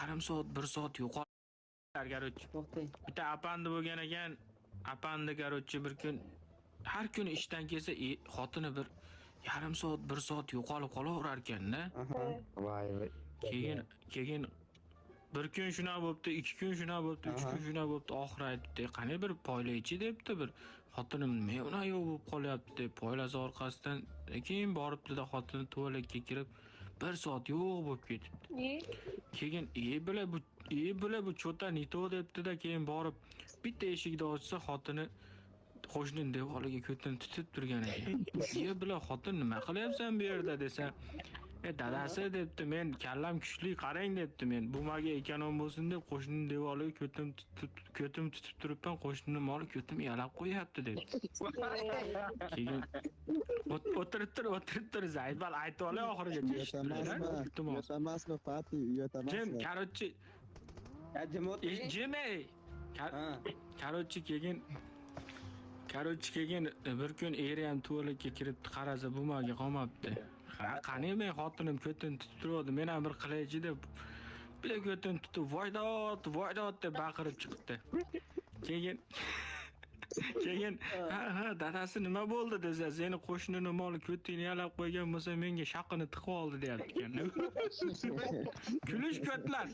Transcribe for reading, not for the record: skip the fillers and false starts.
Yarim soat, bir soat yo'qol. Короче, To'xtang. Bitta apandi bo'lgan ekan. Apandi, короче, bir kun, har kuni ishdan kelsa, xotini bir yarim soat, bir soat yo'qolib qolaverar ekanda. Voy voy. Keyin bir kun shunaqa bo'libdi, 2 kun shunaqa bo'libdi, 3 kun shunaqa bo'libdi. Oxiri aytibdi: "Qani, bir poylaychi", debdi. "Bir xotinim nima unaqa yo'q bo'lib qolyapti", deb poylasa, orqasidan keyin boribdida, xotini tualetga kirib, bir soat yo'q bo'lib ketibdi. Keyin "E bila, bu, e bila, bu что-то не то", debdida, keyin borib bitta eshikni ochsa, xotini qo'shni devoriga ko'tini tutib turgan ekan. "E bila, xotin, nima qilyapsan bu yerda?" desa, "E dadasi", debdi, "men kallam kuchli, qarang", debdi, "men bumaga эконом bo'lsin deb qo'shni devoriga ko'tim tutib turibman, qo'shnini moli ko'tim yalab qo'yapti", debdi. Keyin "O'tirib tur, o'tirib tur, заебал, aytib olay oxirigacha, Uyat eshitib turinglar, emasmi? iltimos." Uyat emasmi, Fatih? Uyat Jim, emasmi? Короче, Ya, jim o'tiring. Jim ey. Ha. Короче, keyin, короче, keyin bir kun eri ham tualetga kiribdi, qarasa, бумага qolmabdi. "Ha, qani, men xotinim ko'tini tutib turuvdi, men ham bir qilaychi", deb bitta ko'tini tutib, "Voydod, voydod", deb baqirib chiqibdi. Keyin "Ha, dadasi, nima bo'ldi?" desa, "Seni qo'shnini moli ko'tingni yalab qo'ygan bo'lsa, menga shaqini tiqib oldi", deyapti ekan. Kulish, ko'tlar.